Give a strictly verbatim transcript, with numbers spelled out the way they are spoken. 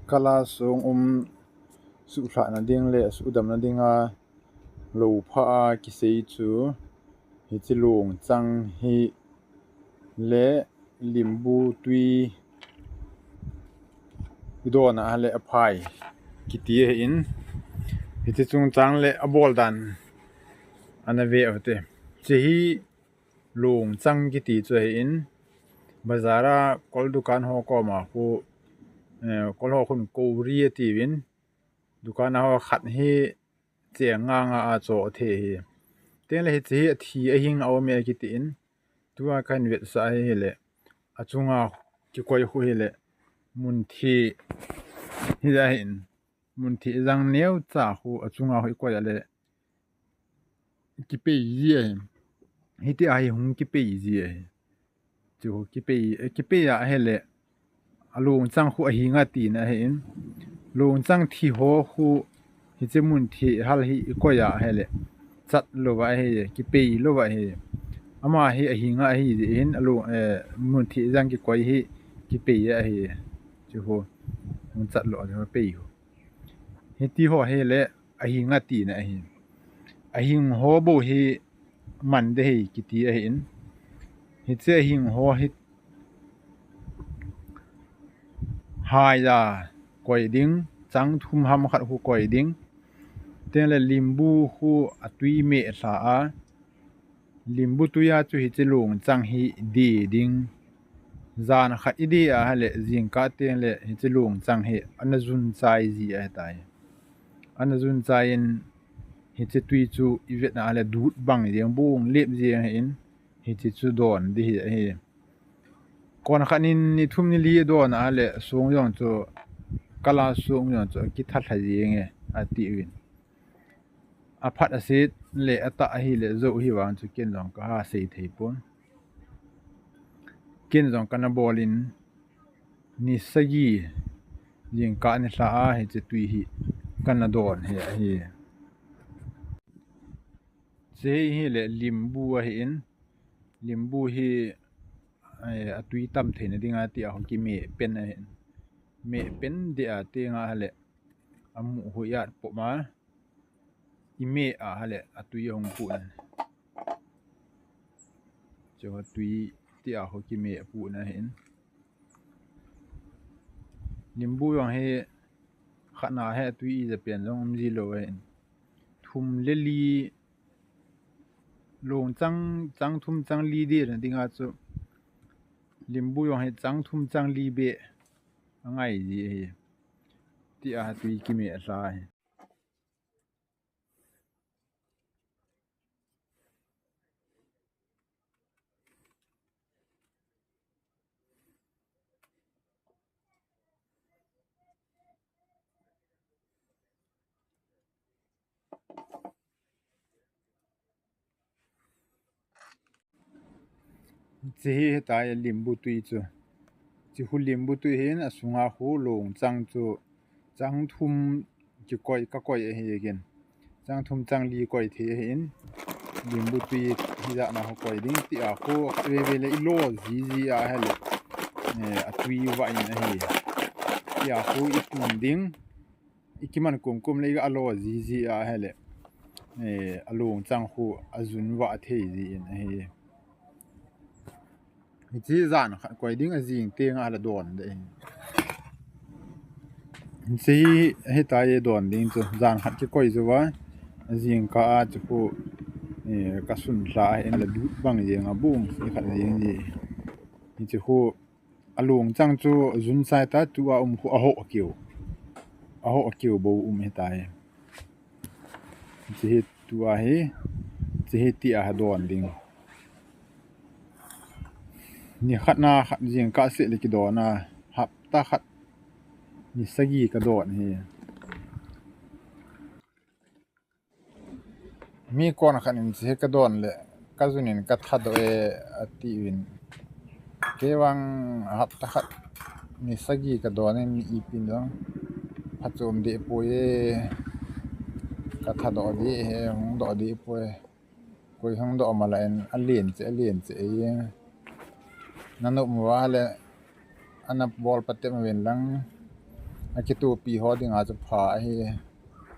Kala song um suhlhahna ding le suhdamna dinga lou pha a kisei chu hiche longchang hi le limbu tui idon a le aphai kiti ahin, hiche chungchang le abol dan ana ve ute. Hiche hi longchang kiti chu ahin, bazar a kol dukan ho koma khu, eh, kol ho khun kori atiuvin, dukan a ho khat hi cheng nga nga a cho athe hi. Tengle hiche hi athi ahing a um e kiti in, tua kahin vetsah hi hile, achunga kikoi khu hile, munthi hi ahin, munthi jang neocha khu achunga khu ikoi a le kipei ji ahi. Hitia hi hung kipei ji ahi. Chu kipei, eh, kipei a ahile, alongchang khu ahinga tina ahin. Longchang thi ho khu hiche munthi hal hi ikoi a ahile, chat louva ahi, kipei louva ahi. Ama hi ahinga ahi ji hin, along, eh, munthi jang kikoi hi kipei ahi. Chu ho, hung chat lou a chu pei ho. Hiti ho hile, ahinga tina ahi. Ahing ho bou hi man de hi kiti ahin. Hiche ahing ho hi haiya koi ding, chang thum ham khat khu koi ding. Tengle limbu khu atui meh lha a, limbu tui a chu hiche longchang hi de ding. Jan khat ide a hile, jingkah tengle hiche longchang hi ana jun chai ji ahitai. Ana jun chai in hiche tui chu ivet na le dut bang jeng, bong lep jeng ahin, hiche chu don di hi ahi. Kon khat in ni thum ni li don a le song jong chu, kala song jong chu kitha lha jeng e atiuvin. Aphat aset le atah ahile jou hi vang chu ken jong kaha sei thei pon. Ken jong kana bol in ni sagi jingkah ni lha a hiche tui hi kana don hi ahi. Hiche hi le limbu ahin, limbu hi, eh, atui tam theina dinga tia ho kimeh pen ahin. Meh pen dia tenga hile, amu hu iat poma. Imeh a hile, atui ahung pun. Chu atui tia ho kimeh pun ahin. Limbu jong hi khatna hi atui ija pen jong um ji lou ahin. Thum le li longchang, chang thum chang li dena dinga chu limbu jong hi chang thum chang li beh angai ji ahi. Tia tui kimeh lha hi. Hiche hi hitia limbu tui chu. Hiche khu limbu tui hin asunga khu longchang chu chang thum kikoi, kakoi ahi again. Chang thum chang li koi thei ahin. Limbu tui hijat na khu koi ding tia khu khatvei vei le ilo jiji a hile, eh, atui vah in ahi. Tia khu itun ding. Ikiman kumkum le iga alo jiji a hile, eh, alongchang khu ajun vah thei ji in ahi. Hiche jan khat koi ding ajing tenga le don de. Hiche hi hitia don ding chu jan khat kikoi chu va. Ajingkah a chu khu, eh, kasun lha a hin le dut bang jeng a bung si khat jeng ji. Hiche khu alongchang chu jun sai ta, tua um khu ahoh keu. Ahoh keu bou um hitai. Hiche hi tua hi, hiche hi tia don ding. Ni khat na khat jingkah seh le kidon a, hapta khat ni sagi kadon hi. Mi kon khat in hiche kadon le, kajun in kathadoh e, atiuvin. Kei vang hapta khat ni sagi kadon in ipin jong phachom deh poi e, kathadoh deh e, hung doh deh poi. Koi hung doh ma la in alen che, alen che e. Nanom uva le, ana bol patep uvin lang. Akitopi ho dinga chu pha ahi.